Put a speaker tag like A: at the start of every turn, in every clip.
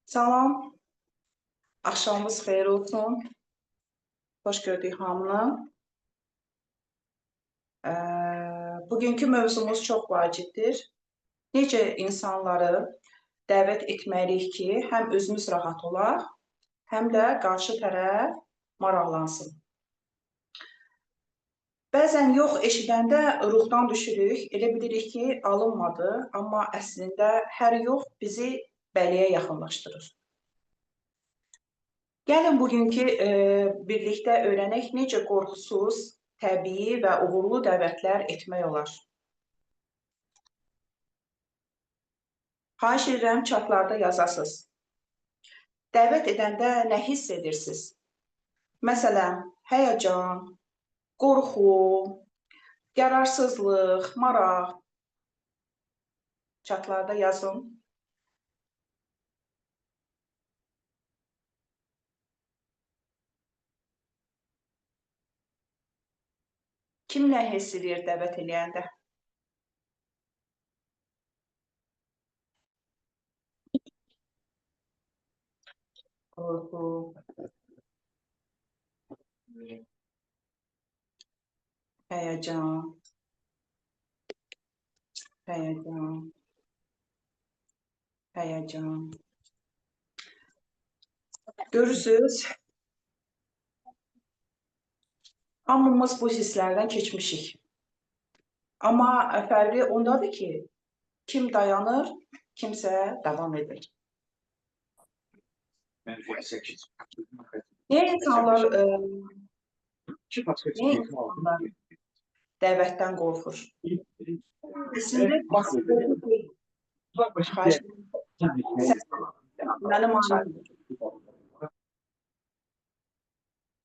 A: Salam, axşamınız xeyir olsun. Xoş gördük hamını. Bugünkü mövzumuz çox vacibdir. Necə insanları dəvət etməliyik ki, həm özümüz rahat olaq, həm də qarşı tərəf maraqlansın. Bəzən yox eşidəndə ruhdan düşürük, elə bilirik ki, alınmadı, amma əslində hər yox bizi bəliyə yaxınlaşdırır. Gəlin bugünkü birlikdə öyrənək necə qorxusuz, təbii və uğurlu dəvətlər etmək olar. Xahiş edirəm, chatlarda yazasınız. Dəvət edəndə nə hiss edirsiniz? Məsələn, həyəcan, qorxu, qərarsızlıq, maraq. Chatlarda yazın. Kim nə hiss edir dəvət eləyəndə? Qorxu, həyəcan, həyəcan, həyəcan. Görürsünüz, hamımız bu hisslərdən keçmişik. Amma fərqi ondadır ki, kim dayanır, kimsə davam edir. Niyə insanlar, niyə insanlar dəvətdən qorxur? Əslində, mənim anım.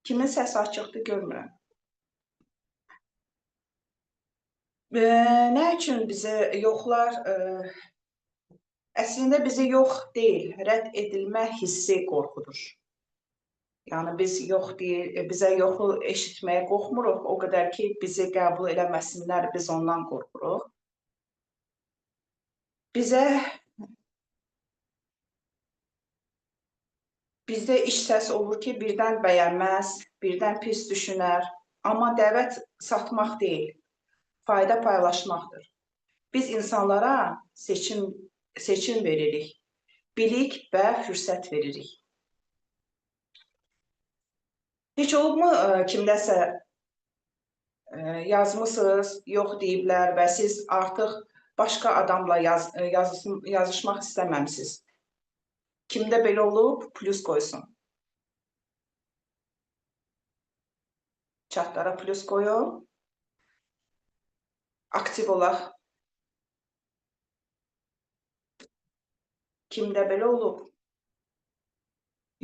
A: Kimin səsi açıqdır görmürəm. Nə üçün bizə yoxlar, əslində bizi yox deyil, rədd edilmə hissi qorxudur. Yəni biz yox deyil, bizə yoxu eşitməyə qorxmuruq, o qədər ki, bizi qəbul eləməsinlər, biz ondan qorxuruq. Bizdə iç səs olur ki, birdən bəyənməz, birdən pis düşünər, amma dəvət satmaq deyil, fayda paylaşmaqdır. Biz insanlara seçim veririk, bilik və fürsət veririk. Heç olubmu kimdəsə yazmısınız, yox deyiblər və siz artıq başqa adamla yazışmaq istəməmisiniz? Kimdə belə olub, plus qoysun. Chatlara plus qoyun. Aktiv olaq. Kimdə belə olub?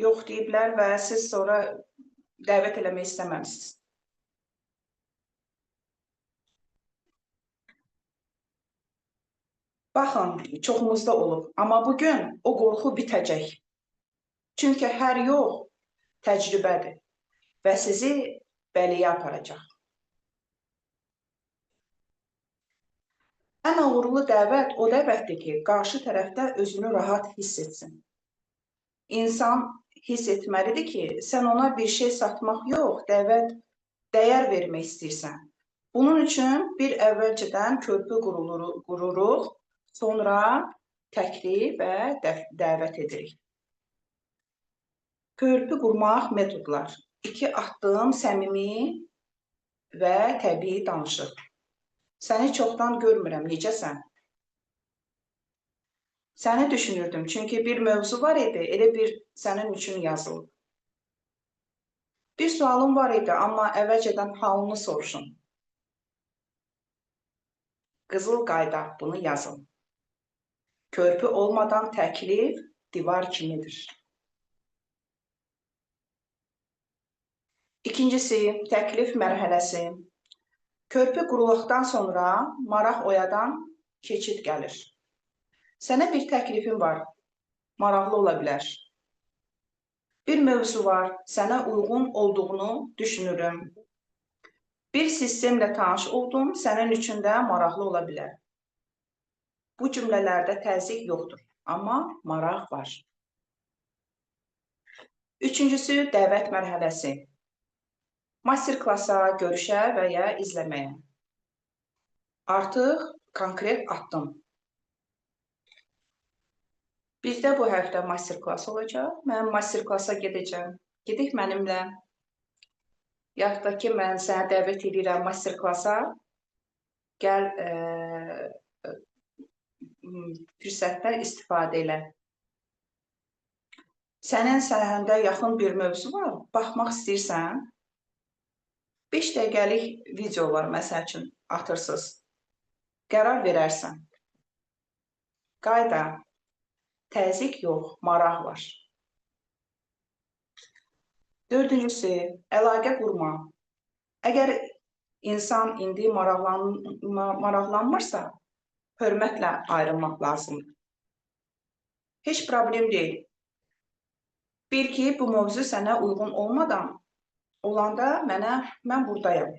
A: Yox deyiblər və siz sonra dəvət eləmək istəməmisiniz. Baxın, çoxumuzda olub. Amma bugün o qorxu bitəcək. Çünki hər yox təcrübədir və sizi bəliyə aparacaq. Ən uğurlu dəvət o dəvətdir ki, qarşı tərəfdə özünü rahat hiss etsin. İnsan hiss etməlidir ki, sən ona bir şey satmaq yox, dəvət, dəyər vermək istəyirsən. Bunun üçün bir əvvəlcədən körpü qururuq, sonra təklif və dəvət edirik. Körpü qurmaq metodlar. 2 addım səmimi və təbii danışıq. Səni çoxdan görmürəm, necəsən? Səni düşünürdüm, çünki bir mövzu var idi, elə bir sənin üçün yazılıb. Bir sualım var idi, amma əvvəlcədən halını soruşun. Qızıl qayda, bunu yazın. Körpü olmadan təklif divar kimidir. İkincisi, təklif mərhələsi. Körpü quruluqdan sonra maraq oyadan keçid gəlir. Sənə bir təklifim var, maraqlı ola bilər. Bir mövzu var, sənə uyğun olduğunu düşünürüm. Bir sistemlə tanış oldum, sənin üçün də maraqlı ola bilər. Bu cümlələrdə təzyiq yoxdur, amma maraq var. Üçüncüsü, dəvət mərhələsi. Master-klasa, görüşə və ya izləməyə. Artıq konkret addım. Bizdə bu həftə master-klas olacaq. Mən master-klasa gedəcəm. Gedək mənimlə. Yaxud da ki, mən səni dəvət edirəm master-klasa. Gəl, fürsətdən istifadə elə. Sənin sahəndə yaxın bir mövzu var, baxmaq istəyirsən, 5 dəqiqəlik video var, məsəl üçün, atırsınız. Qərar verərsən. Qayda, təzyiq yox, maraq var. Dördüncüsü, əlaqə qurma. Əgər insan indi maraqlanmırsa, hörmətlə ayrılmaq lazımdır. Heç problem deyil. Bil ki, bu mövzu sənə uyğun olmadan olanda mən buradayam.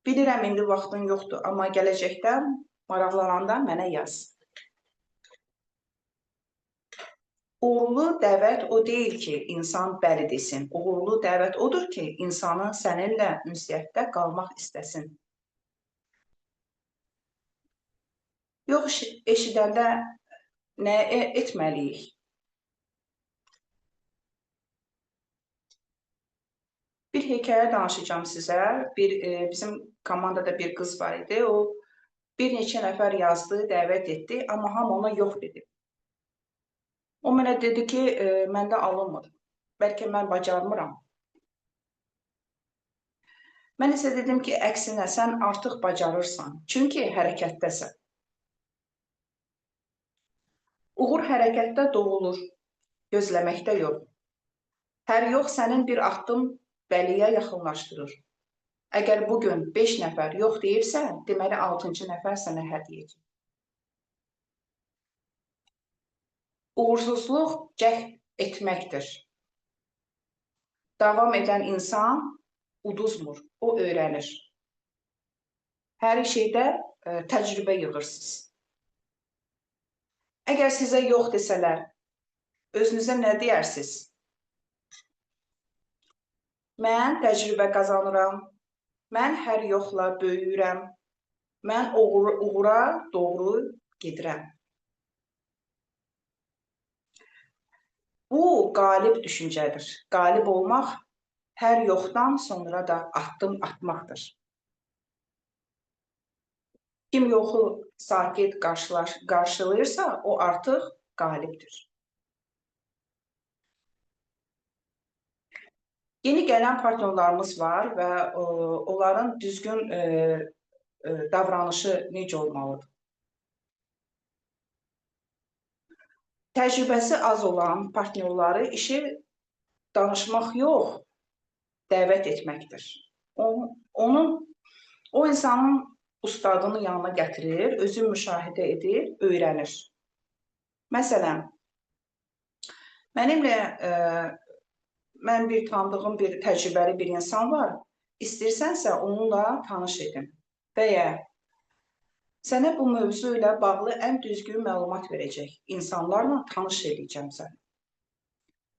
A: Bilirəm, indi vaxtın yoxdur, amma gələcəkdə maraqlananda mənə yaz. Uğurlu dəvət o deyil ki, insan bəli desin. Uğurlu dəvət odur ki, insanın səninlə ünsiyyətdə qalmaq istəsin. Yox, eşidəndə nə etməliyik? Bir hekayə danışacağım sizə. Bizim komandada bir qız var idi. O bir neçə nəfər yazdı, dəvət etdi, amma hamı ona yox dedi. O mənə dedi ki, məndə alınmır. Bəlkə mən bacarmıram. Mən isə dedim ki, əksinə sən artıq bacarırsan. Çünki hərəkətdəsən. Uğur hərəkətdə doğulur, gözləməkdə yox. Hər yox sənin bir addım bəliyə yaxınlaşdırır. Əgər bugün 5 nəfər yox deyirsə, deməli 6-cı nəfər sənə hə deyəcək. Uğursuzluq cəhd etməkdir. Davam edən insan uduzmur, o öyrənir. Hər şeydə təcrübə yığırsınız. Əgər sizə yox desələr, özünüzə nə deyərsiniz? Mən təcrübə qazanıram, mən hər yoxla böyüyürəm, mən uğura doğru gedirəm. Bu, qalib düşüncədir. Qalib olmaq hər yoxdan sonra da addım atmaqdır. Kim yoxu sakit qarşılayırsa, o artıq qalibdir. Yeni gələn partnyorlarımız var və onların düzgün davranışı necə olmalıdır? Təcrübəsi az olan partnyorları işi danışmaq yox, dəvət etməkdir. O insanın ustadını yanına gətirir, özü müşahidə edir, öyrənir. Məsələn, mənimlə mən bir tanıdığım bir təcrübəli bir insan var, istəyirsənsə onunla tanış edim və ya sənə bu mövzu ilə bağlı ən düzgün məlumat verəcək insanlarla tanış edəcəm səni.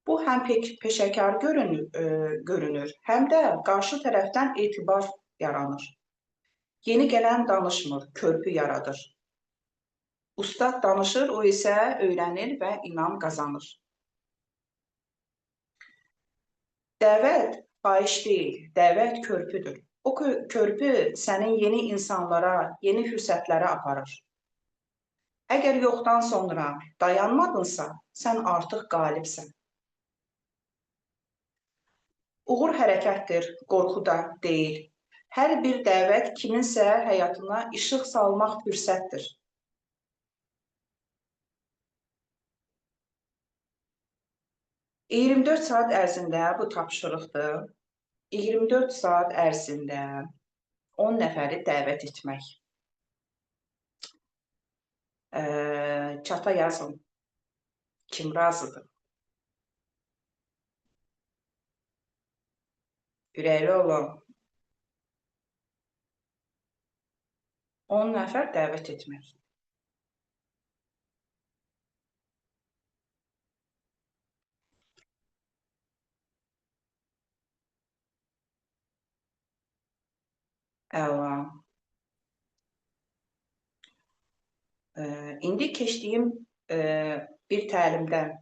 A: Bu, həm peşəkar görünür, həm də qarşı tərəfdən etibar yaranır. Yeni gələn danışmır, körpü yaradır. Ustad danışır, o isə öyrənir və inam qazanır. Dəvət xahiş deyil, dəvət körpüdür. O körpü sənin yeni insanlara, yeni fürsətlərə aparır. Əgər yoxdan sonra dayanmadınsa, sən artıq qalibsən. Uğur hərəkətdir, qorxu da deyil. Hər bir dəvət kiminsə həyatına işıq salmaq fürsətdir. 24 saat ərzində bu tapşırıqdır. 24 saat ərzində 10 nəfəri dəvət etmək. Çata yazın. Kim razıdır? Ürəkli olun. 10 nəfər dəvət etmək. Əla. İndi keçdiyim bir təlimdən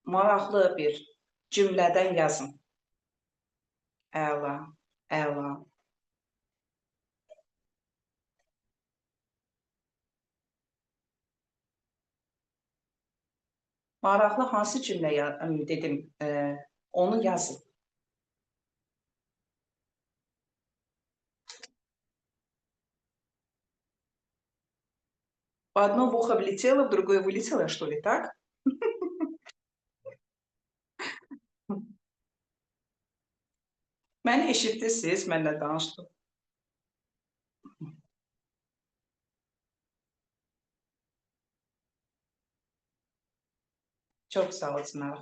A: maraqlı bir cümlədən yazın. Əla, əla. Maraqlı hansı cümlə dedim, onu yazın. В одно в ухо влетело, в другое вылетело, что ли, так? Məni eşitdiniz, mənlə danışdım. Çox sağ ol Çinara.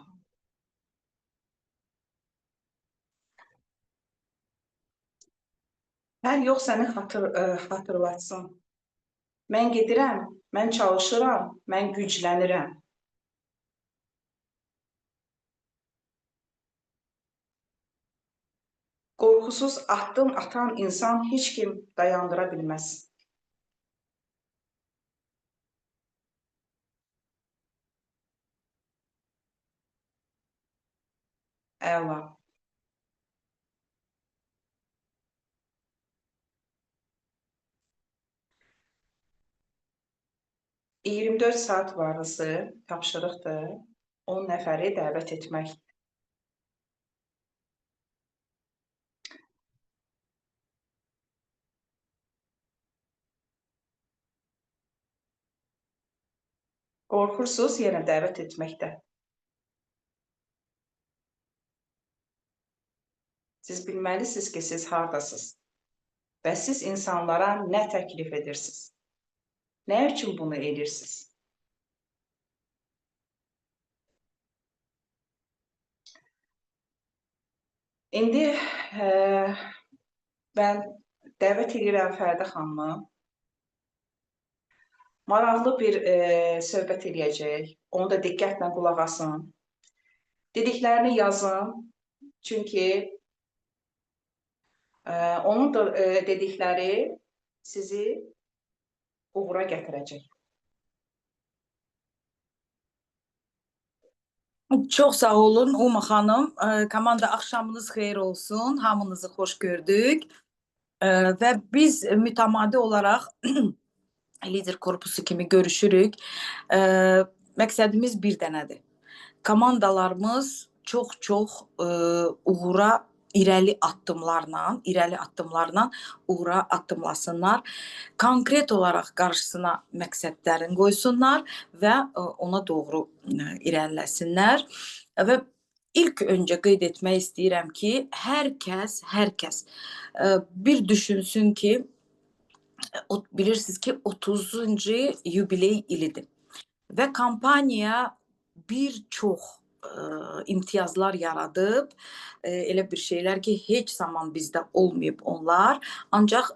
A: Hər yox səni xatırlatsın. Mən gedirəm, mən çalışıram, mən güclənirəm. Qorxusuz addım atan insan heç kim dayandıra bilməz. Əla. ...24 saat varlısı tapşırıqdır. 10 nəfəri dəvət etmək. Qorxursunuz yenə dəvət etməkdə. Siz bilməlisiniz ki, siz hardasınız və siz insanlara nə təklif edirsiniz? Nə üçün bunu edirsiniz? İndi mən dəvət edirəm Fərdə xanımı. Maraqlı bir söhbət eləyəcək. Onu da diqqətlə qulaq asın. Dediklərini yazın. Çünki onun da dedikləri sizi uğura gətirəcək.
B: Çox sağ olun Uma xanım. Komanda axşamınız xeyir olsun. Hamınızı xoş gördük. Və biz mütəmadi olaraq lider korpusu kimi görüşürük. Məqsədimiz bir dənədir. Komandalarımız çox-çox uğura irəli addımlarla uğura addımlasınlar. Konkret olaraq qarşısına məqsədlərini qoysunlar və ona doğru irəliləsinlər. Və ilk öncə qeyd etmək istəyirəm ki, hər kəs bir düşünsün ki, bilirsiniz ki, 30-cu yubiley ilidir və kampaniya bir çox imtiyazlar yaradıb, elə bir şeylər ki, heç zaman bizdə olmayıb onlar. Ancaq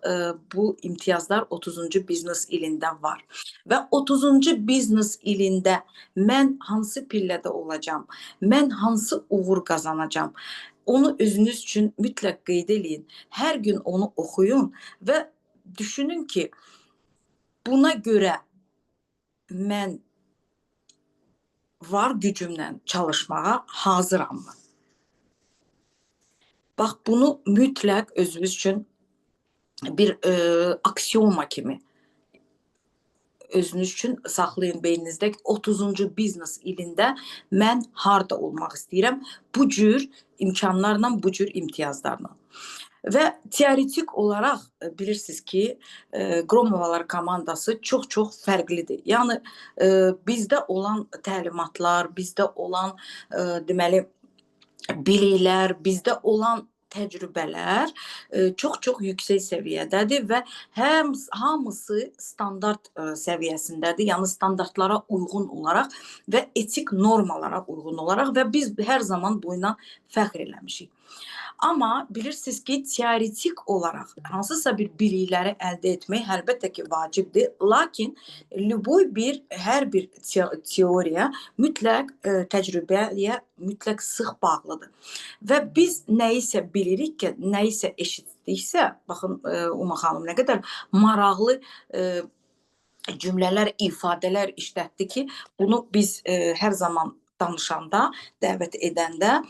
B: bu imtiyazlar 30-cu biznes ilində var. Və 30-cu biznes ilində mən hansı pillədə olacağam, mən hansı uğur qazanacağam, onu özünüz üçün mütləq qeyd eləyin. Hər gün onu oxuyun və düşünün ki, buna görə mən var gücümlə çalışmağa hazırammı? Bax, bunu mütləq özünüz üçün bir aksioma kimi özünüz üçün saxlayın beyninizdə ki, 30-cu biznes ilində mən harda olmaq istəyirəm? Bu cür imkanlarla, bu cür imtiyazlarla. Və teoretik olaraq bilirsiniz ki, Gromovalar komandası çox-çox fərqlidir. Yəni bizdə olan təlimatlar, bizdə olan deməli biliklər, bizdə olan təcrübələr çox-çox yüksək səviyyədədir və hamısı standart səviyyəsindədir. Yəni standartlara uyğun olaraq və etik normalara uyğun olaraq və biz hər zaman bu ilə fəxr eləmişik. Amma bilirsiniz ki, teoretik olaraq hansısa bir bilikləri əldə etmək əlbəttə ki, vacibdir. Lakin lüboy bir, hər bir teoriya mütləq təcrübəyə mütləq sıx bağlıdır. Və biz nəyisə bilirik ki, nəyisə eşitdik etdiksə, baxın Uma xanım nə qədər maraqlı cümlələr, ifadələr işlətdi ki, bunu biz hər zaman danışanda, dəvət edəndə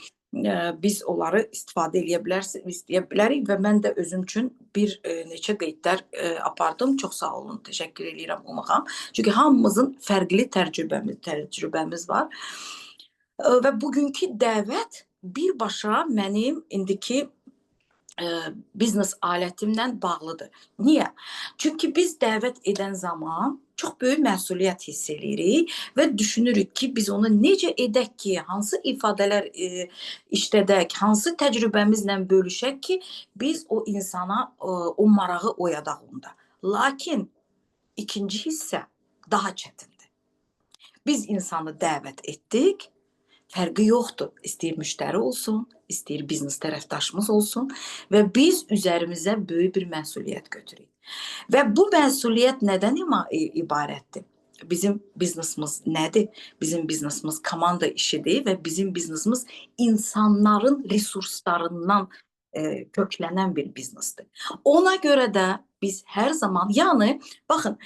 B: biz onları istifadə eləyə bilərsiniz, istəyə bilərik və mən də özüm üçün bir neçə qeydlər apardım. Çox sağ olun, təşəkkür eləyirəm Uma xanım. Çünki hamımızın fərqli təcrübəmiz var. Və bugünkü dəvət birbaşa mənim indiki biznes alətimlə bağlıdır. Niyə? Çünki biz dəvət edən zaman çox böyük məsuliyyət hiss eləyirik və düşünürük ki, biz onu necə edək ki, hansı ifadələr işlədək, hansı təcrübəmizlə bölüşək ki, biz o insana o marağı oyadaq onda. Lakin ikinci hissə daha çətindir. Biz insanı dəvət etdik, fərqi yoxdur. İstəyir müştəri olsun, istəyir biznes tərəfdaşımız olsun və biz üzərimizə böyük bir məsuliyyət götürürük. Və bu məsuliyyət nədən ibarətdir? Bizim biznesimiz nədir? Bizim biznesimiz komanda işidir və bizim biznesimiz insanların resurslarından köklənən bir biznesdir. Ona görə də biz hər zaman, yəni baxın,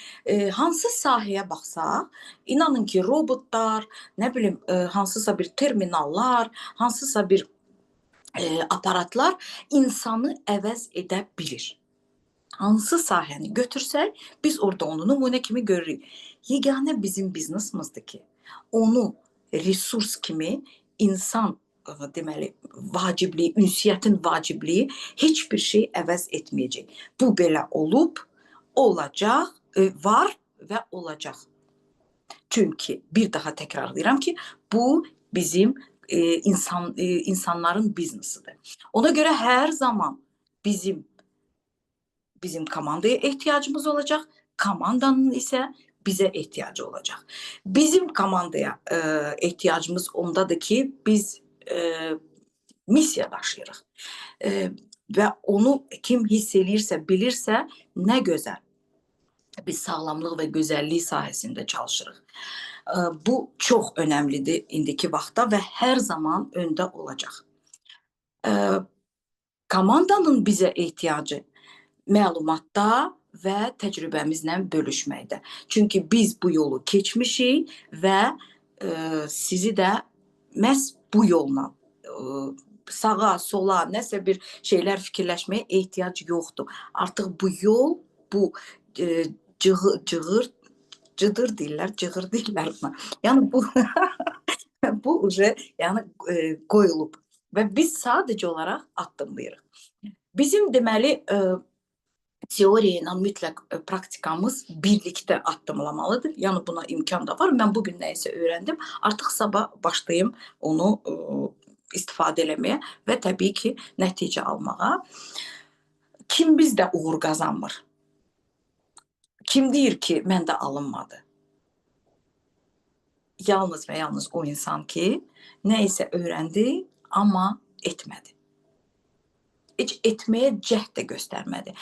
B: hansı sahəyə baxsaq, inanın ki, robotlar, nə bilim, hansısa bir terminallar, hansısa bir aparatlar insanı əvəz edə bilir. Hansı sahəni götürsək, biz orada onu nümunə kimi görürük. Yeganə bizim biznesimizdir ki, onu resurs kimi insan deməli vacibliyi, ünsiyyətin vacibliyi heç bir şey əvəz etməyəcək. Bu belə olub, olacaq, var və olacaq. Çünki bir daha təkrarlayıram ki, bu bizim insanların biznesidir. Ona görə hər zaman bizim komandaya ehtiyacımız olacaq, komandanın isə bizə ehtiyacı olacaq. Bizim komandaya ehtiyacımız ondadır ki, biz missiya daşıyırıq. Və onu kim hiss eləyirsə, bilirsə, nə gözəl. Biz sağlamlıq və gözəllik sahəsində çalışırıq. Bu çox önəmlidir indiki vaxtda və hər zaman öndə olacaq. Komandanın bizə ehtiyacı məlumatda və təcrübəmizlə bölüşməkdə. Çünki biz bu yolu keçmişik və sizi də məhz bu yolla sağa, sola, nəsə bir şeylər fikirləşməyə ehtiyac yoxdur. Artıq bu yol, bu cığır, cıdır deyirlər, cığır deyirlər buna. Yəni bu bu uje yəni qoyulub və biz sadəcə olaraq addımlayırıq. Bizim deməli teoriya ilə mütləq praktikamız birlikdə addımlamalıdır. Yəni buna imkan da var. Mən bugün nəyisə öyrəndim. Artıq sabah başlayım onu istifadə eləməyə və təbii ki, nəticə almağa. Kim bizdə uğur qazanmır? Kim deyir ki, məndə alınmadı? Yalnız və yalnız o insan ki, nə isə öyrəndi, amma etmədi. Heç etməyə cəhd də göstərmədi.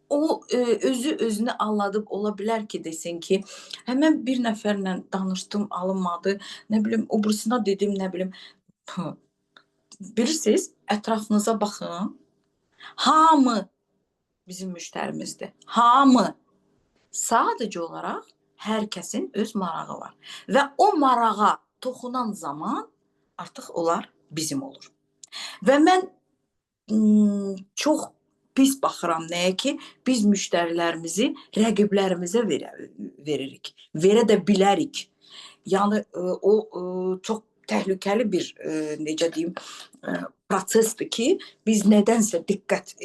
B: O özü özünü aldadıb ola bilər ki, desin ki, həmən bir nəfərlə danışdım, alınmadı, nə bilim, o birisına dedim, nə bilim. Bilirsiniz, ətrafınıza baxın. Hamı bizim müştərimizdir. Hamı. Sadəcə olaraq hər kəsin öz marağı var. Və o marağa toxunan zaman artıq onlar bizim olur. Və mən çox pis baxıram nəyə ki, biz müştərilərimizi rəqiblərimizə veririk. Verə də bilərik. Yəni o çox təhlükəli bir necə deyim, prosesdir ki, biz nədənsə diqqət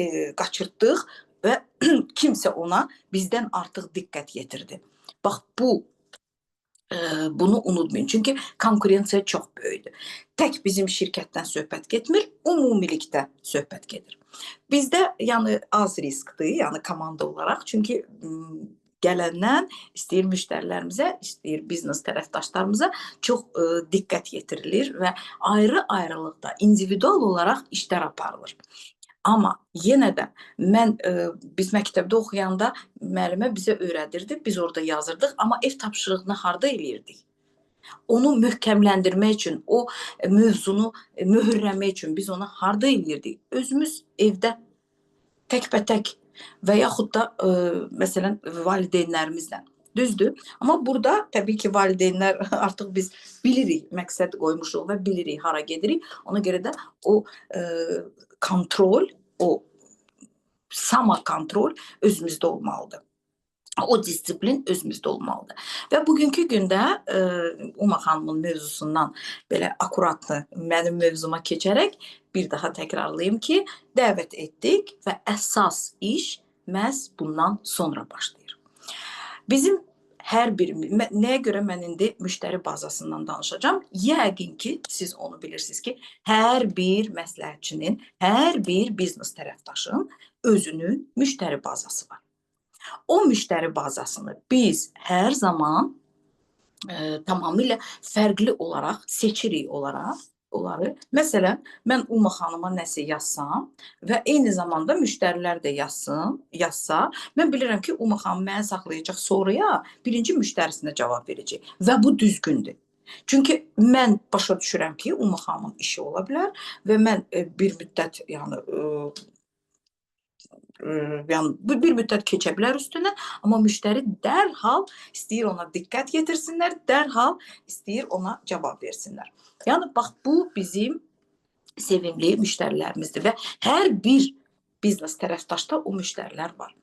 B: qaçırtdıq və kimsə ona bizdən artıq diqqət yetirdi. Bax bu bunu unutmayın. Çünki konkurensiya çox böyükdür. Tək bizim şirkətdən söhbət getmir, ümumilikdə söhbət gedir. Bizdə yəni az riskdir, yəni komanda olaraq. Çünki gələndən istəyir müştərilərimizə, istəyir biznes tərəfdaşlarımıza çox diqqət yetirilir və ayrı-ayrılıqda individual olaraq işlər aparılır. Amma yenə də mən biz məktəbdə oxuyanda müəllimə bizə öyrədirdi, biz orada yazırdıq, amma ev tapşırığını harda eləyirdik? Onu möhkəmləndirmək üçün, o mövzunu möhürləmək üçün biz onu harda eləyirdik? Özümüz evdə. Təkbətək və yaxud da məsələn valideynlərimizlə. Düzdür? Amma burada təbii ki, valideynlər artıq biz bilirik, məqsəd qoymuşuq və bilirik hara gedirik. Ona görə də o kontrol, o sama kontrol özümüzdə olmalıdır. O disiplin özümüzdə olmalıdır. Və bugünkü gündə Uma xanımın mövzusundan belə akkuratlı mənim mövzuma keçərək bir daha təkrarlayım ki, dəvət etdik və əsas iş məhz bundan sonra başlayır. Bizim hər birimiz, nəyə görə mən indi müştəri bazasından danışacağam? Yəqin ki, siz onu bilirsiniz ki, hər bir məsləhətçinin, hər bir biznes tərəfdaşın özünün müştəri bazası var. O müştəri bazasını biz hər zaman tamamilə fərqli olaraq seçirik olaraq onları. Məsələn, mən Uma xanıma nəsə yazsam və eyni zamanda müştərilər də yazsa, mən bilirəm ki, Uma xanım məni saxlayacaq sonraya, birinci müştərisinə cavab verəcək və bu düzgündür. Çünki mən başa düşürəm ki, Uma xanımın işi ola bilər və mən bir müddət, yəni yəni bu bir müddət keçə bilər üstündən, amma müştəri dərhal istəyir ona diqqət yetirsinlər, dərhal istəyir ona cavab versinlər. Yəni bax bu bizim sevimli müştərilərimizdir və hər bir biznes tərəfdaşda o müştərilər var.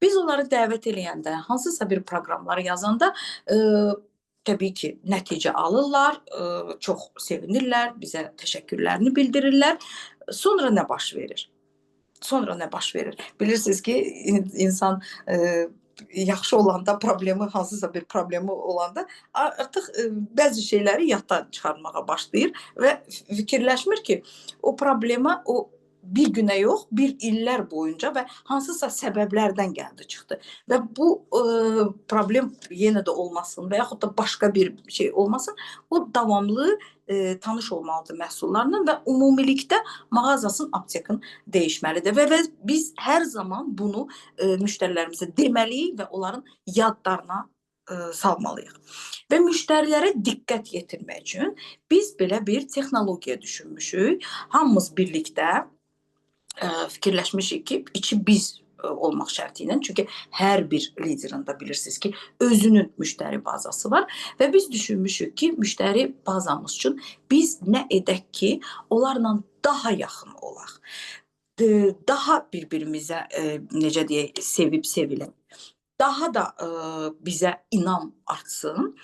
B: Biz onları dəvət eləyəndə, hansısa bir proqramları yazanda təbii ki, nəticə alırlar, çox sevinirlər, bizə təşəkkürlərini bildirirlər. Sonra nə baş verir? Sonra nə baş verir? Bilirsiniz ki, insan yaxşı olanda, problemi, hansısa bir problemi olanda artıq bəzi şeyləri yaddan çıxarmağa başlayır və fikirləşmir ki, o problemə o bir günə yox, bir illər boyunca və hansısa səbəblərdən gəldi, çıxdı. Və bu problem yenə də olmasın və yaxud da başqa bir şey olmasın, o davamlı tanış olmalıdır məhsullarla və ümumilikdə mağazasının, aptekın dəyişməlidir. Və biz hər zaman bunu müştərilərimizə deməliyik və onların yadlarına salmalıyıq. Və müştərilərə diqqət yetirmək üçün biz belə bir texnologiya düşünmüşük. Hamımız birlikdə fikirləşmişik ki, içi biz olmaq şərti ilə, çünki hər bir liderin də bilirsiniz ki, özünün müştəri bazası var və biz düşünmüşük ki, müştəri bazamız üçün biz nə edək ki, onlarla daha yaxın olaq, daha bir-birimizə necə deyək, sevib sevilək, daha da bizə inam artsın.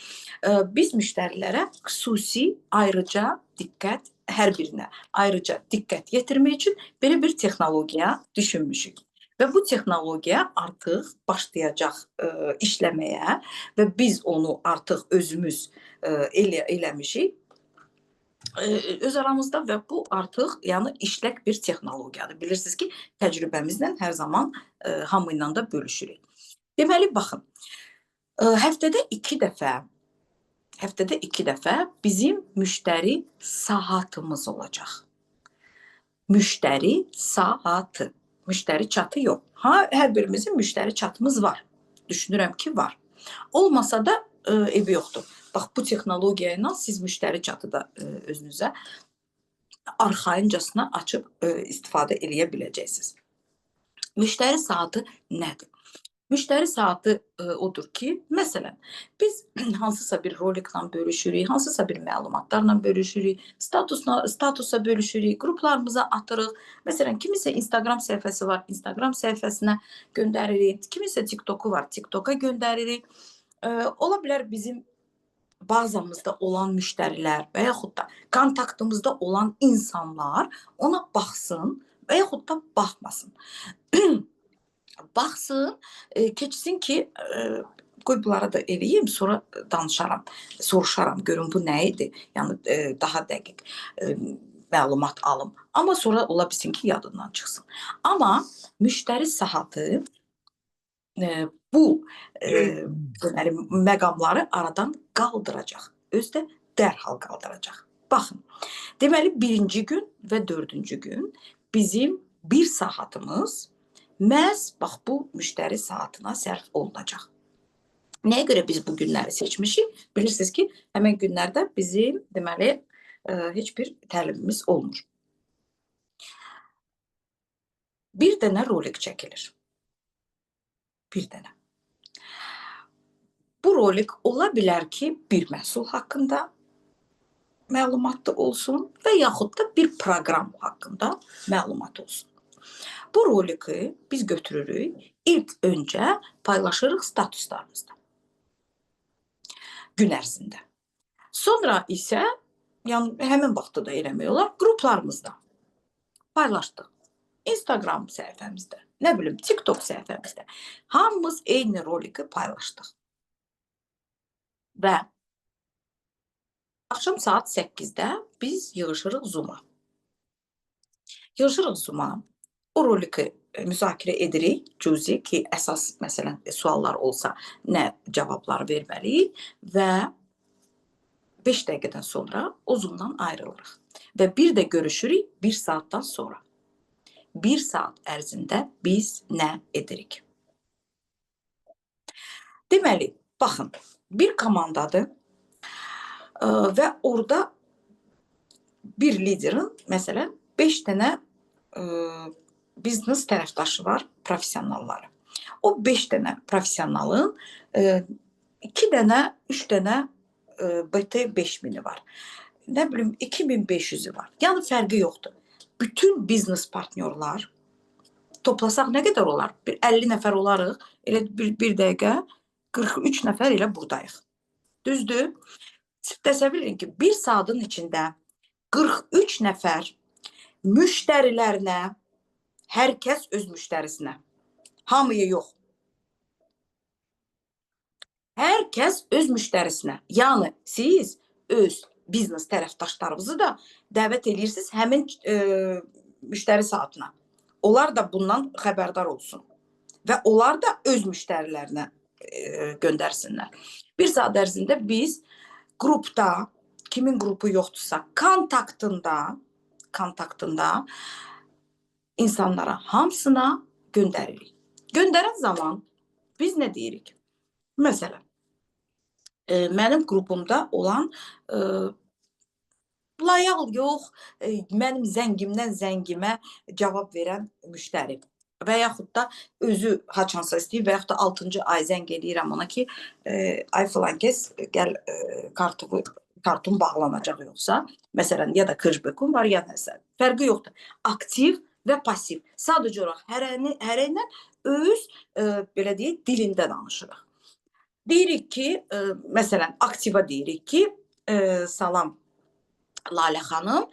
B: Biz müştərilərə xüsusi ayrıca diqqət, hər birinə ayrıca diqqət yetirmək üçün belə bir texnologiya düşünmüşük. Və bu texnologiya artıq başlayacaq işləməyə və biz onu artıq özümüz eləmişik öz aramızda və bu artıq yəni işlək bir texnologiyadır. Bilirsiniz ki, təcrübəmizlə hər zaman hamı ilə də bölüşürük. Deməli, baxın, həftədə iki dəfə, həftədə iki dəfə bizim müştəri saatımız olacaq. Müştəri saatı. Müştəri çatı yox. Ha, hər birimizin müştəri çatımız var. Düşünürəm ki, var. Olmasa da eybi yoxdur. Bax, bu texnologiya ilə siz müştəri çatı da özünüzə arxayıncasına açıb istifadə eləyə biləcəksiniz. Müştəri saatı nədir? Müştəri saatı odur ki, məsələn, biz hansısa bir roliklə bölüşürük, hansısa bir məlumatlarla bölüşürük, statusa bölüşürük, qruplarımıza atırıq. Məsələn, kimisə Instagram səhifəsi var, Instagram səhifəsinə göndəririk, kimisə TikToku var, TikToka göndəririk. Ola bilər bizim bazamızda olan müştərilər və yaxud da kontaktımızda olan insanlar ona baxsın və yaxud da baxmasın. Baxsın, keçsin ki, qoy bunlara da eləyim, sonra danışaram, soruşaram, görüm bu nə idi? Yəni daha dəqiq məlumat alım. Amma sonra ola bilsin ki, yadından çıxsın. Amma müştəri saatı bu deməli məqamları aradan qaldıracaq. Özü də dərhal qaldıracaq. Baxın, deməli birinci gün və dördüncü gün bizim bir saatımız məhz bax bu müştəri saatına sərf olunacaq. Nəyə görə biz bu günləri seçmişik? Bilirsiniz ki, həmin günlərdə bizim deməli heç bir təlimimiz olmur. Bir dənə rolik çəkilir. Bir dənə. Bu rolik ola bilər ki, bir məhsul haqqında məlumatlı olsun və yaxud da bir proqram haqqında məlumat olsun. Bu roliki biz götürürük, ilk öncə paylaşırıq statuslarımızda. Gün ərzində. Sonra isə, yəni həmin vaxtda da eləmək olar, qruplarımızda paylaşdıq. Instagram səhifəmizdə, nə bilim, TikTok səhifəmizdə. Hamımız eyni roliki paylaşdıq. Və axşam saat 8-də biz yığışırıq Zoom-a. Yığışırıq Zoom-a. O roliki müzakirə edirik cüzi ki, əsas məsələn suallar olsa nə cavablar verməliyik və 5 dəqiqədən sonra o Zoom-dan ayrılırıq. Və bir də görüşürük 1 saatdan sonra. 1 saat ərzində biz nə edirik? Deməli, baxın, bir komandadır və orada bir liderin məsələn 5 dənə biznes tərəfdaşı var, professionalları. O 5 dənə professionalın 2 dənə, 3 dənə BT 5000-i var. Nə bilim 2500-ü var. Yəni fərqi yoxdur. Bütün biznes partnyorlar toplasaq nə qədər olar? Bir 50 nəfər olarıq. Elə bir dəqiqə 43 nəfər elə buradayıq. Düzdür? Təsəvvür edin ki, bir saatın içində 43 nəfər müştərilərinə, hər kəs öz müştərisinə, hamıya yox. Hər kəs öz müştərisinə. Yəni siz öz biznes tərəfdaşlarınızı da dəvət edirsiniz həmin müştəri saatına. Onlar da bundan xəbərdar olsun və onlar da öz müştərilərinə göndərsinlər. Bir saat ərzində biz qrupda, kimin qrupu yoxdursa, kontaktında insanlara hamısına göndəririk. Göndərən zaman biz nə deyirik? Məsələn, mənim qrupumda olan layal yox, mənim zəngimdən zəngimə cavab verən müştəri və yaxud da özü haçansa istəyir və yaxud da 6-cı ay zəng eləyirəm ona ki, ay filan kəs gəl kartım bağlanacaq yoxsa, məsələn, ya da cashback-um var, ya nəsə. Fərqi yoxdur. Aktiv və pasiv. Sadəcə olaraq hərə ilə öz belə deyək, dilində danışırıq. Deyirik ki, məsələn, aktiva deyirik ki, salam Lalə xanım,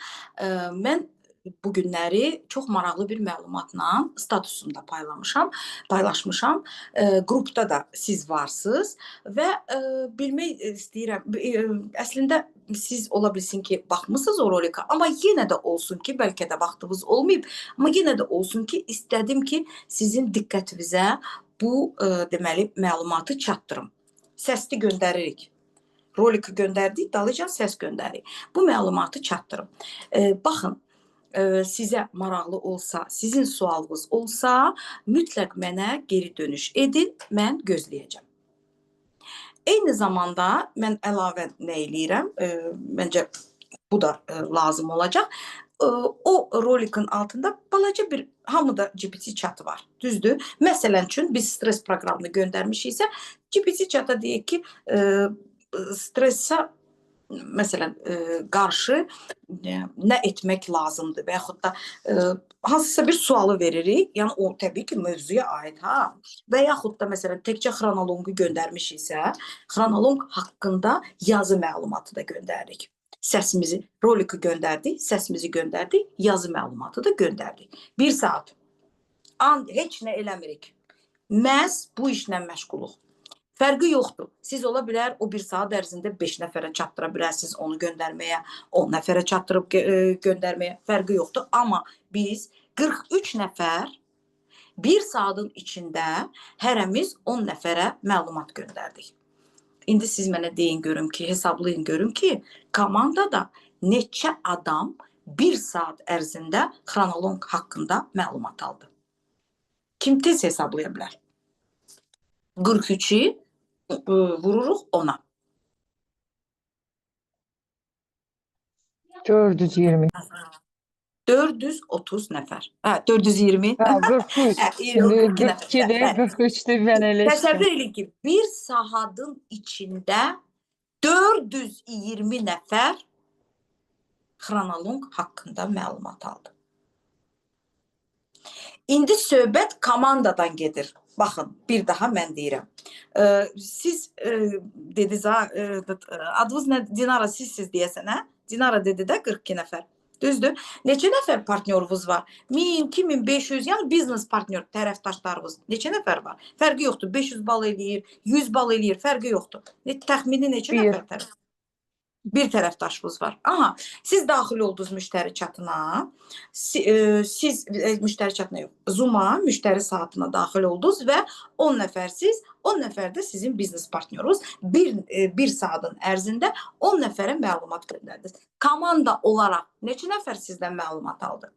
B: mən bu günləri çox maraqlı bir məlumatla statusumda paylaşmışam. Qrupda da siz varsınız və bilmək istəyirəm. Əslində siz ola bilsin ki, baxmısınız o rolika, amma yenə də olsun ki, bəlkə də vaxtınız olmayıb, amma yenə də olsun ki, istədim ki, sizin diqqətinizə bu deməli məlumatı çatdırım. Səsli göndəririk. Roliki göndərdik, dalıca səs göndəririk. Bu məlumatı çatdırım. Baxın, sizə maraqlı olsa, sizin sualınız olsa, mütləq mənə geri dönüş edin, mən gözləyəcəm. Eyni zamanda mən əlavə nə eləyirəm? Məncə bu da lazım olacaq. O rolikin altında balaca bir hamıda GPT çatı var. Düzdür? Məsələn üçün biz stres proqramını göndərmişiksə, GPT çata deyək ki, stresə məsələn qarşı nə etmək lazımdır və yaxud da hansısa bir sualı veririk. Yəni o təbii ki, mövzuya aid ha. Və yaxud da məsələn təkcə xronoloqu göndərmişiksə, xronoloq haqqında yazı məlumatı da göndəririk. Səsimizi, roliki göndərdik, səsimizi göndərdik, yazı məlumatı da göndərdik. Bir saat. Heç nə eləmirik. Məhz bu işlə məşğuluq. Fərqi yoxdur. Siz ola bilər o bir saat ərzində 5 nəfərə çatdıra bilərsiniz onu göndərməyə, 10 nəfərə çatdırıb göndərməyə. Fərqi yoxdur. Amma biz 43 nəfər bir saatın içində hərəmiz 10 nəfərə məlumat göndərdik. İndi siz mənə deyin görüm ki, hesablayın görüm ki, komandada neçə adam bir saat ərzində xronoloq haqqında məlumat aldı. Kim tez hesablaya bilər? 43-ü vururuq ona.
C: 420.
B: 430 nəfər. Hə, 420.
C: Hə, 43.
B: Hə,
C: Şimdi
B: 42 nəfər.
C: 42-dir,
B: Bəli.
C: 43-dür, mən elə eşitdim.
B: Təsəvvür edin ki, bir saatın içində 420 nəfər Xronolong haqqında məlumat aldı. İndi söhbət komandadan gedir. Baxın, bir daha mən deyirəm. Siz dediniz ha, adınız nə? Dinara, sizsiz deyəsən, hə? Dinara dedi də 42 nəfər. Düzdür? Neçə nəfər partnyorunuz var? 1000, 2500, yəni biznes partnyor tərəfdaşlarınız neçə nəfər var? Fərqi yoxdur. 500 bal eləyir, 100 bal eləyir, fərqi yoxdur. Təxmini neçə
C: Bir.
B: nəfər tərəf? Bir tərəfdaşınız var. Aha, siz daxil oldunuz müştəri çatına. Siz müştəri çatına yox, Zoom-a, müştəri saatına daxil oldunuz və 10 nəfərsiz, 10 nəfər də sizin biznes partnyorunuz. Bir saatın ərzində 10 nəfərə məlumat göndərdiniz. Komanda olaraq neçə nəfər sizdən məlumat aldı?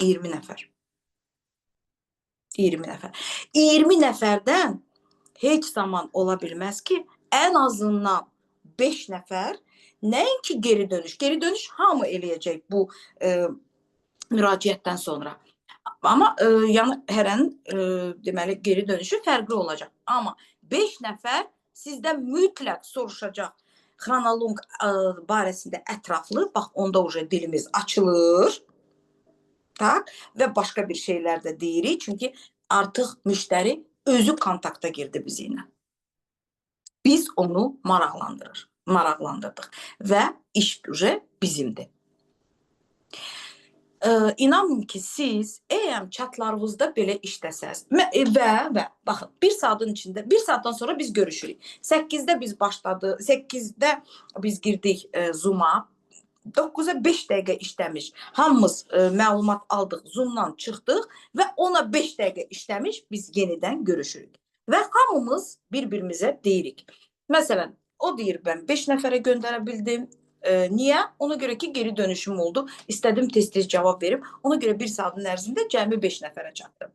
B: 20 nəfər. 20 nəfər. 20 nəfərdən heç zaman ola bilməz ki, ən azından 5 nəfər nəinki geri dönüş. Geri dönüş hamı eləyəcək bu müraciətdən sonra. Amma yəni hərənin deməli geri dönüşü fərqli olacaq. Amma 5 nəfər sizdən mütləq soruşacaq Xronolong barəsində ətraflı. Bax, onda uje dilimiz açılır. Tak, və başqa bir şeylər də deyirik. Çünki artıq müştəri özü kontakta girdi bizimlə. Biz onu maraqlandırdıq və iş uje bizimdir. İnanın ki, siz AM çatlarınızda belə işləsəz və baxın, bir saatın içində, bir saatdan sonra biz görüşürük. 8-də biz başladı, 8-də biz girdik Zoom-a. 9-a 5 dəqiqə işləmiş. Hamımız məlumat aldıq, Zoom-dan çıxdıq və 10-a 5 dəqiqə işləmiş biz yenidən görüşürük. Və hamımız bir-birimizə deyirik. Məsələn, o deyir, mən 5 nəfərə göndərə bildim. Niyə? Ona görə ki, geri dönüşüm oldu. İstədim tez-tez cavab verim. Ona görə bir saatın ərzində cəmi 5 nəfərə çatdım.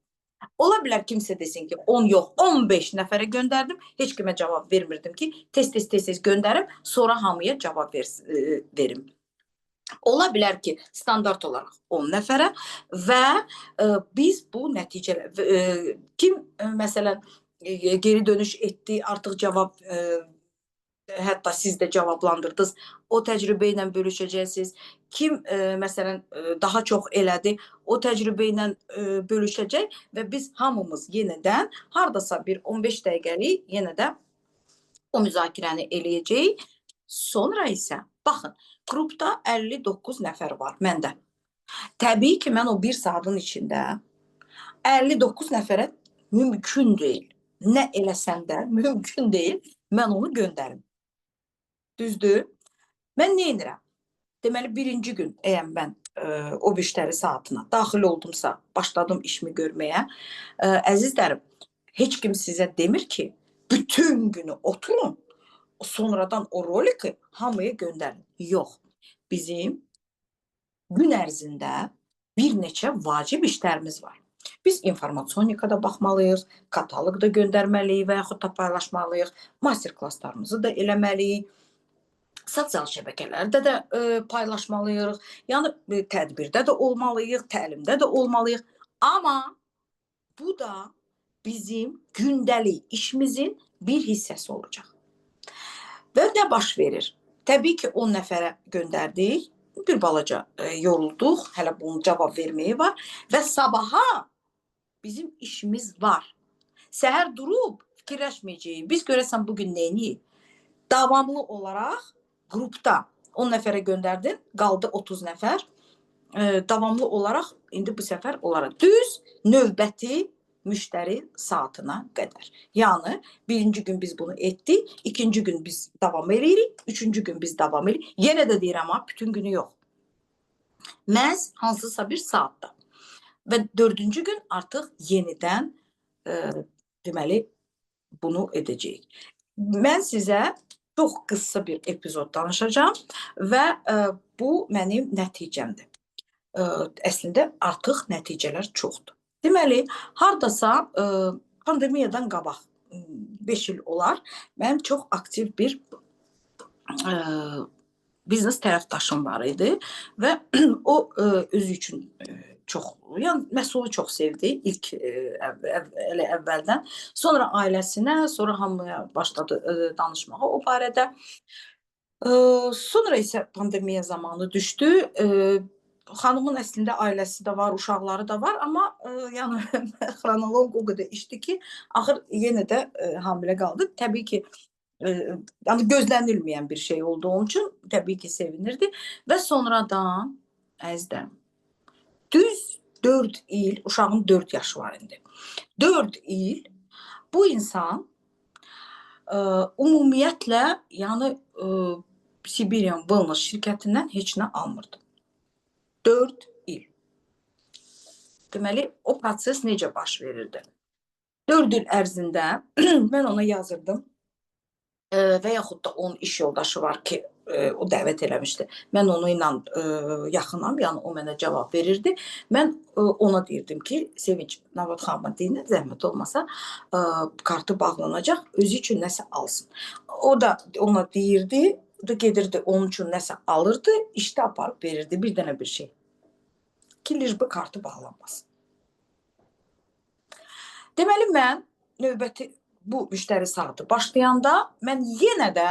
B: Ola bilər kimsə desin ki, 10 yox, 15 nəfərə göndərdim. Heç kimə cavab vermirdim ki, tez-tez göndərim, sonra hamıya cavab verim. Ola bilər ki, standart olaraq 10 nəfərə və biz bu nəticələr, kim məsələn geri dönüş etdi, artıq cavab, hətta siz də cavablandırdınız, o təcrübə ilə bölüşəcəksiniz. Kim məsələn daha çox elədi, o təcrübə ilə bölüşəcək və biz hamımız yenidən hardasa bir 15 dəqiqəlik yenə də o müzakirəni eləyəcəyik. Sonra isə baxın, qrupda 59 nəfər var məndə. Təbii ki, mən o bir saatın içində 59 nəfərə mümkün deyil. Nə eləsəm də mümkün deyil, mən onu göndərim. Düzdür? Mən nə edirəm? Deməli, birinci gün əgər mən o müştəri saatına daxil oldumsa, başladım işimi görməyə. Əzizlərim, heç kim sizə demir ki, bütün günü oturun, sonradan o roliki hamıya göndərin. Yox, bizim gün ərzində bir neçə vacib işlərimiz var. Biz informasionikada baxmalıyıq, kataloq da göndərməliyik və yaxud da paylaşmalıyıq, master-klasslarımızı da eləməliyik, sosial şəbəkələrdə də paylaşmalıyıq, yəni tədbirdə də olmalıyıq, təlimdə də olmalıyıq. Amma bu da bizim gündəlik işimizin bir hissəsi olacaq. Və nə baş verir? Təbii ki, 10 nəfərə göndərdik, bir balaca yorulduq, hələ bunun cavab verməyi var və sabaha bizim işimiz var. Səhər durub fikirləşməyəcəyik. Biz görəsən bugün nə edəyik? Davamlı olaraq qrupda 10 nəfərə göndərdin, qaldı 30 nəfər. Davamlı olaraq indi bu səfər onlara düz növbəti müştəri saatına qədər. Yəni birinci gün biz bunu etdik, ikinci gün biz davam eləyirik, üçüncü gün biz davam eləyirik. Yenə də deyirəm ha, bütün günü yox. Məhz hansısa bir saatda. Və dördüncü gün artıq yenidən deməli bunu edəcəyik. Mən sizə çox qısa bir epizod danışacağam və bu mənim nəticəmdir. Əslində artıq nəticələr çoxdur. Deməli, hardasa pandemiyadan qabaq 5 il olar, mənim çox aktiv bir Biznes tərəfdaşım var idi və o özü üçün çox, yəni məhsulu çox sevdi ilk elə əvvəldən. Sonra ailəsinə, sonra hamıya başladı danışmağa o barədə. Sonra isə pandemiya zamanı düşdü. Xanımın əslində ailəsi də var, uşaqları da var, amma yəni xronoloq o qədər işdi ki, axır yenə də hamilə qaldı. Təbii ki, yəni gözlənilməyən bir şey oldu onun üçün təbii ki, sevinirdi və sonradan əzizlərim, düz 4 il, uşağın 4 yaşı var indi. 4 il bu insan ümumiyyətlə, yəni Siberian Wellness şirkətindən heç nə almırdı. 4 il. Deməli, o proses necə baş verirdi? 4 il ərzində mən ona yazırdım. Və yaxud da onun iş yoldaşı var ki, o dəvət eləmişdi. Mən onu ilə yaxınam, yəni o mənə cavab verirdi. Mən ona deyirdim ki, Sevinç, Nabat xanıma deyin, zəhmət olmasa, kartı bağlanacaq, özü üçün nəsə alsın. O da ona deyirdi, o da gedirdi, onun üçün nəsə alırdı, işdə aparıb verirdi bir dənə bir şey. Ki, lij bu kartı bağlanmasın. Deməli, mən növbəti bu müştəri saatı başlayanda mən yenə də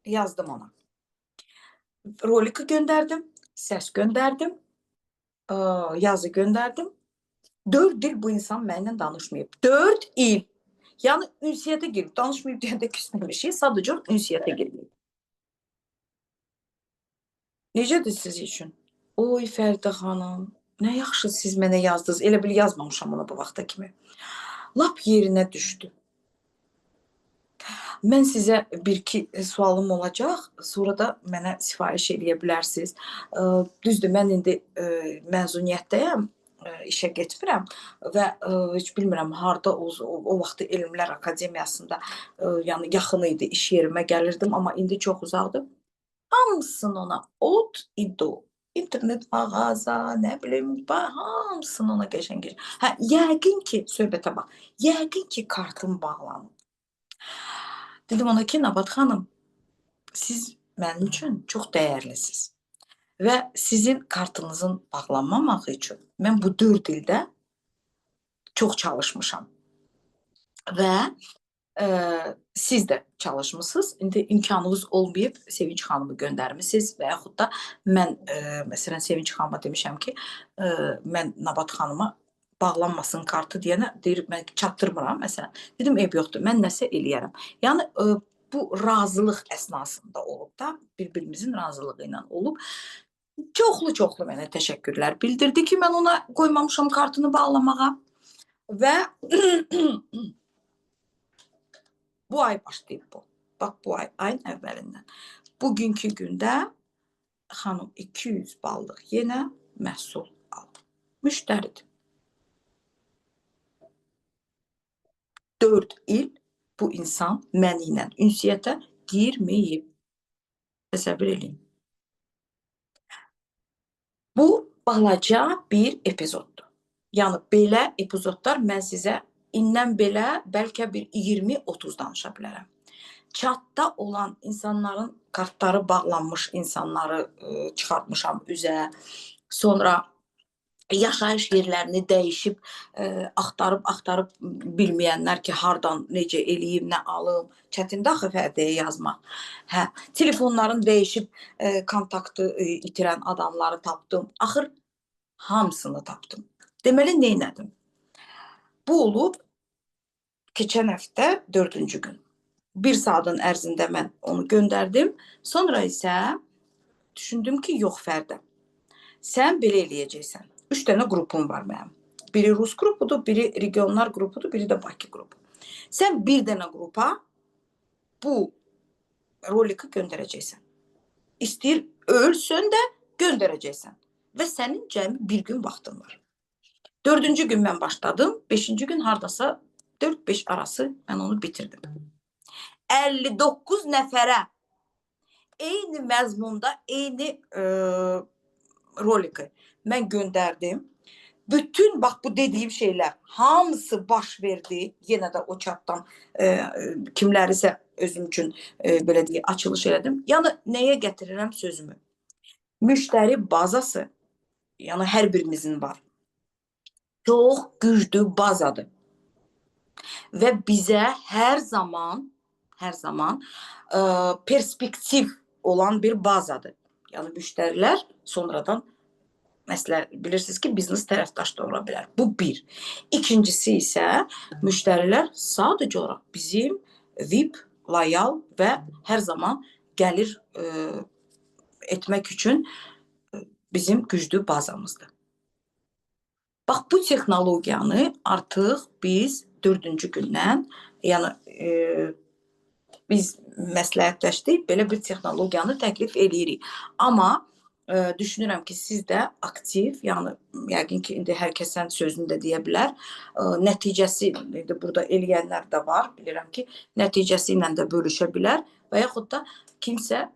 B: yazdım ona. Roliki göndərdim, səs göndərdim, yazı göndərdim. 4 il bu insan mənimlə danışmayıb. 4 il. Yəni ünsiyyətə girib, danışmayıb deyəndə küsməmişik, sadəcə ünsiyyətə girməyib. Necədir siz üçün? Oy Fərdə xanım, nə yaxşı siz mənə yazdınız. Elə bil yazmamışam ona bu vaxta kimi. Lap yerinə düşdü. Mən sizə bir-iki sualım olacaq, sonra da mənə sifariş eləyə bilərsiniz. Düzdür, mən indi məzuniyyətdəyəm, işə getmirəm və heç bilmirəm harda o vaxtı Elmlər Akademiyasında, yəni yaxın idi, iş yerimə gəlirdim, amma indi çox uzaqdır. Hamısını ona ot idi. İnternet mağaza, nə bilim, hamısını ona qəşəng. Hə, yəqin ki, söhbətə bax, yəqin ki, kartım bağlanıb. Dedim ona ki, Nabat xanım, siz mənim üçün çox dəyərlisiniz. Və sizin kartınızın bağlanmamağı üçün mən bu 4 ildə çox çalışmışam. Və siz də çalışmısınız. İndi imkanınız olmayıb, Sevinç xanımı göndərmisiniz və yaxud da mən məsələn Sevinç xanıma demişəm ki, mən Nabat xanıma bağlanmasın kartı deyənə deyir, mən çatdırmıram məsələn. Dedim, eyb yoxdur, mən nəsə eləyərəm. Yəni bu razılıq əsnasında olub da, bir-birimizin razılığı ilə olub. Çoxlu-çoxlu mənə təşəkkürlər bildirdi ki, mən ona qoymamışam kartını bağlamağa və bu ay başlayıb bu. Bax, bu ay, ayın əvvəlindən. Bugünkü gündə xanım 200 ballıq yenə məhsul aldı. Müştəridir. 4 il bu insan məni ilə ünsiyyətə girməyib. Təsəvvür eləyin. Bu balaca bir epizoddur. Yəni belə epizodlar mən sizə indən belə bəlkə bir 20-30 danışa bilərəm. Çatda olan insanların kartları bağlanmış insanları çıxartmışam üzə. Sonra yaşayış yerlərini dəyişib, axtarıb bilməyənlər ki, hardan necə eləyim, nə alım, çətindir axı Fərdəyə yazmaq. Hə, telefonların dəyişib kontaktı itirən adamları tapdım. Axır hamısını tapdım. Deməli, neynədim? Bu olub keçən həftə 4-cü gün. 1 saatın ərzində mən onu göndərdim. Sonra isə düşündüm ki, yox Fərdə, sən belə eləyəcəksən. 3 dənə qrupum var mənim. Biri Rus qrupudur, biri regionlar qrupudur, biri də Bakı qrupu. Sən bir dənə qrupa bu roliki göndərəcəksən. İstəyir ölsün də göndərəcəksən. Və sənin cəmi bir gün vaxtın var. 4-cü gün mən başladım. 5-ci gün hardasa 4-5 arası mən onu bitirdim. 59 nəfərə eyni məzmunda, eyni roliki mən göndərdim. Bütün bax bu dediyim şeylər hamısı baş verdi. Yenə də o chatdan kimlərisə özüm üçün belə deyək açılış elədim. Yəni nəyə gətirirəm sözümü? Müştəri bazası, yəni hər birimizin var. Çox güclü bazadır. Və bizə hər zaman perspektiv olan bir bazadır. Yəni müştərilər sonradan məsələ bilirsiniz ki, biznes tərəfdaş da ola bilər. Bu bir. İkincisi isə müştərilər sadəcə olaraq bizim VIP, loyal və hər zaman gəlir etmək üçün bizim güclü bazamızdır. Bax bu texnologiyanı artıq biz 4-cü gündən, yəni biz məsləhətləşdik, belə bir texnologiyanı təklif eləyirik. Amma düşünürəm ki, siz də aktiv, yəni yəqin ki, indi hər kəsən sözünü də deyə bilər. Nəticəsi indi burada eləyənlər də var, bilirəm ki, nəticəsi ilə də bölüşə bilər və yaxud da kimsə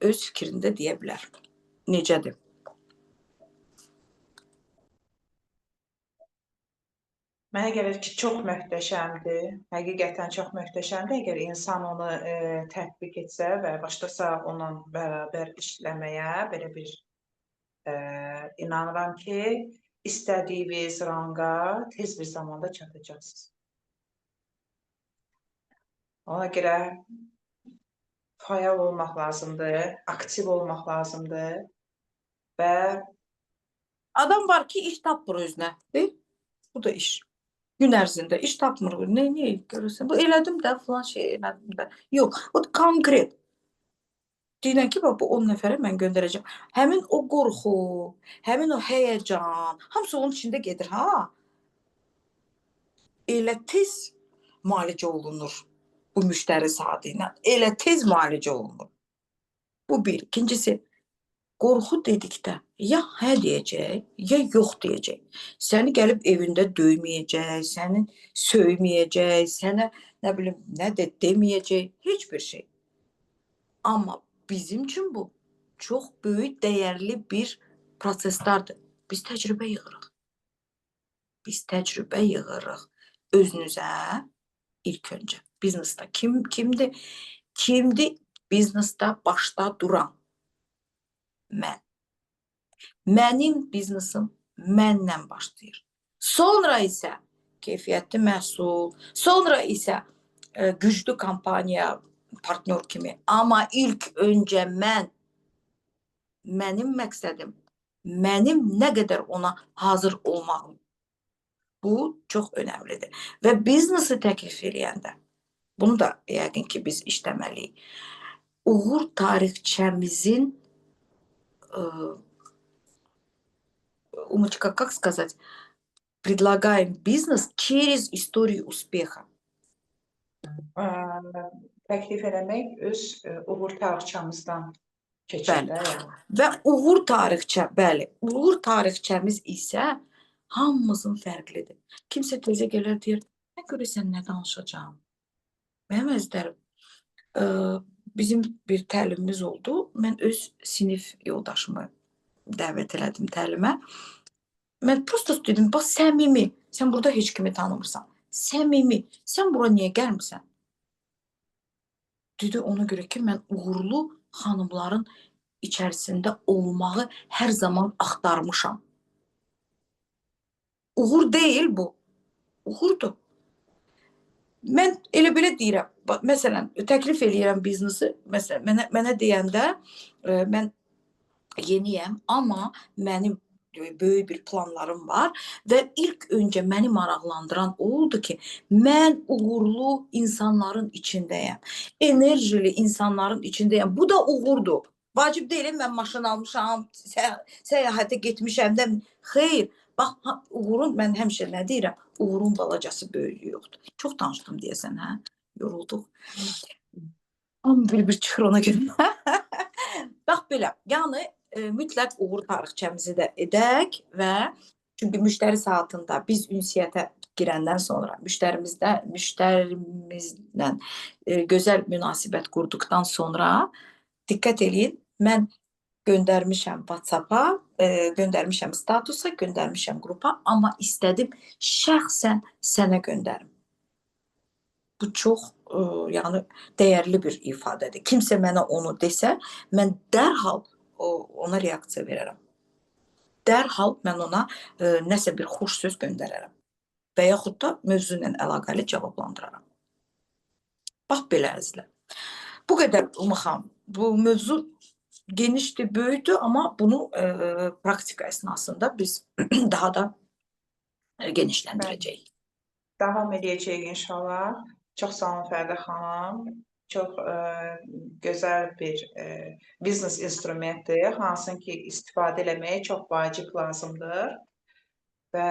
B: öz fikrini də deyə bilər. Necədir?
A: Mənə gəlir ki, çox möhtəşəmdir. Həqiqətən çox möhtəşəmdir. Əgər insan onu tətbiq etsə və başlasa onunla bərabər işləməyə, belə bir inanıram ki, istədiyiniz ranga tez bir zamanda çatacaqsınız. Ona görə fəal olmaq lazımdır, aktiv olmaq lazımdır və
B: Adam var ki, iş tapmır özünə. Deyil? Bu da iş. Gün ərzində iş tapmır. Nə görürsən? Bu elədim də, filan şey elədim də. Yox, o konkret. Deyirəm ki, bax bu 10 nəfərə mən göndərəcəm. Həmin o qorxu, həmin o həyəcan, hamısı onun içində gedir ha. Elə tez müalicə olunur bu müştəri saatı ilə. Elə tez müalicə olunur. Bu bir. İkincisi, qorxu dedikdə ya hə deyəcək, ya yox deyəcək. Səni gəlib evində döyməyəcək, səni söyməyəcək, sənə nə bilim nə də deməyəcək, heç bir şey. Amma bizim üçün bu çox böyük, dəyərli bir proseslərdir. Biz təcrübə yığırıq. Biz təcrübə yığırıq özünüzə ilk öncə. Biznesdə kim kimdir? Kimdir biznesdə başda duran? Mən. Mənim biznesim məndən başlayır. Sonra isə keyfiyyətli məhsul, sonra isə güclü kampaniya, partnyor kimi. Amma ilk öncə mən, mənim məqsədim, mənim nə qədər ona hazır olmağım. Bu çox önəmlidir. Və biznesi təklif eləyəndə, bunu da yəqin ki, biz işləməliyik. Uğur tarixçəmizin Умочка, как сказать, предлагаем бизнес через историю успеха.
A: Təklif eləmək öz uğur tarixçəmizdən keçir
B: Bəli.
A: də, yəni.
B: Və uğur tarixçə, bəli, uğur tarixçəmiz isə hamımızın fərqlidir. Kimsə təzə gələr deyir, mən görəsən nə danışacağam? Mənim əzizlərim, bizim bir təlimimiz oldu. Mən öz sinif yoldaşımı dəvət elədim təlimə. Mən prosta dedim, bax səmimi, sən burada heç kimi tanımırsan. Səmimi, sən bura niyə gəlmirsən? Dedi ona görə ki, mən uğurlu xanımların içərisində olmağı hər zaman axtarmışam. Uğur deyil bu. Uğurdur. Mən elə belə deyirəm. Məsələn, təklif eləyirəm biznesi. Məsələn, mənə deyəndə mən yeniyəm, amma mənim böyük bir planlarım var və ilk öncə məni maraqlandıran o oldu ki, mən uğurlu insanların içindəyəm. Enerjili insanların içindəyəm. Bu da uğurdur. Vacib deyil, mən maşın almışam, səyahətə getmişəm də. Xeyr. Bax, uğurun, mən həmişə nə deyirəm? Uğurun balacası böyüyü yoxdur. Çox danışdım deyəsən, hə? Yorulduq. Amma bir-bir çıxır ona görə. Bax belə. Yəni mütləq uğur tarixçəmizi də edək və çünki müştəri saatında biz ünsiyyətə girəndən sonra müştərimizlə gözəl münasibət qurduqdan sonra diqqət eləyin, mən göndərmişəm WhatsApp-a, Göndərmişəm statusa, göndərmişəm qrupa, amma istədim şəxsən sənə göndərim. Bu çox yəni dəyərli bir ifadədir. Kimsə mənə onu desə, mən dərhal ona reaksiya verərəm. Dərhal mən ona nəsə bir xoş söz göndərərəm və yaxud da mövzu ilə əlaqəli cavablandıraram. Bax belə əzizlər. Bu qədər Uma. Bu mövzu genişdir, böyükdür, amma bunu praktika əsnasında biz daha da genişləndirəcəyik.
A: Davam edəcəyik inşallah. Çox sağ olun Fərdə xanım. Çox gözəl bir biznes instrumentdir, hansını ki istifadə eləmək çox vacib lazımdır. Və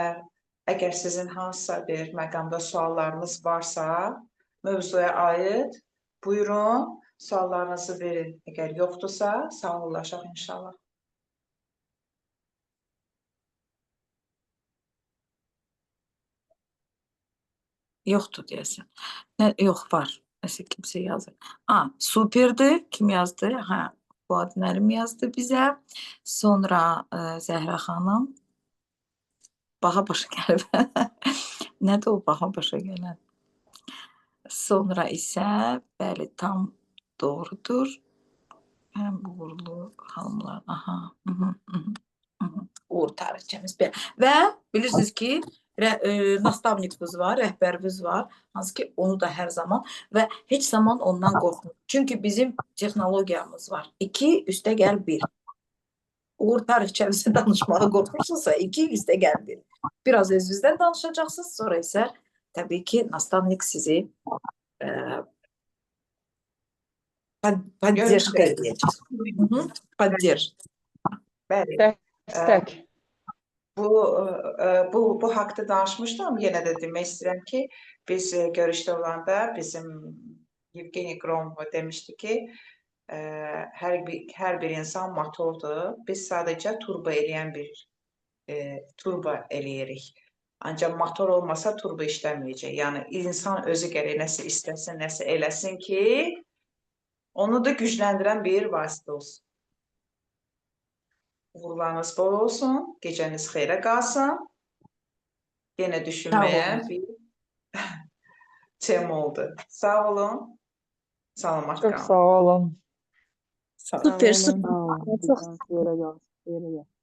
A: əgər sizin hansısa bir məqamda suallarınız varsa, mövzuya aid, buyurun, suallarınızı verin. Əgər yoxdursa, sağollaşaq inşallah.
B: Yoxdur deyəsən. Nə, yox, var. Nəsə kimsə yazır. A, superdir. Kim yazdı? Hə, Fuad müəllim yazdı bizə. Sonra Zəhra xanım. Baha başa gəlib. Nədir o baha başa gələn? Sonra isə, bəli, tam doğrudur. Həm uğurlu xanımlar. Aha. Hı. Uğur tarixçəmiz. Belə. Və bilirsiniz ki, nastavnikimiz var, rəhbərimiz var. Hansı ki, onu da hər zaman və heç zaman ondan qorxmuruq. Çünki bizim texnologiyamız var. 2 üstə gəl 1. Uğur tarixçəmizi danışmağa qorxursunuzsa 2 üstə gəl 1. Biraz özünüzdən danışacaqsınız, sonra isə təbii ki, nastavnik sizi поддержка edəcək. Hı -hı, Поддержит.
A: Bəli.
C: Dəstək.
A: Bu haqda danışmışdım. Yenə də demək istəyirəm ki, biz görüşdə olanda bizim Yevgeni Gromov demişdi ki, hər bir insan motordur. Biz sadəcə turbo eləyən bir turbo eləyirik. Ancaq motor olmasa turbo işləməyəcək. Yəni insan özü gərək nəsə istəsin, nəsə eləsin ki, onu da gücləndirən bir vasitə olsun. Uğurlarınız bol olsun, gecəniz xeyrə qalsın. Yenə düşünməyə bir tema oldu. Sağ olun. Salamat
C: Çox
A: qalın.
C: sağ olun.
B: Sağ olun.
D: Süper,
C: Sağ
D: süper.
C: olun.
D: Çox
E: Xeyrə qalsın. Xeyrə gəlsin.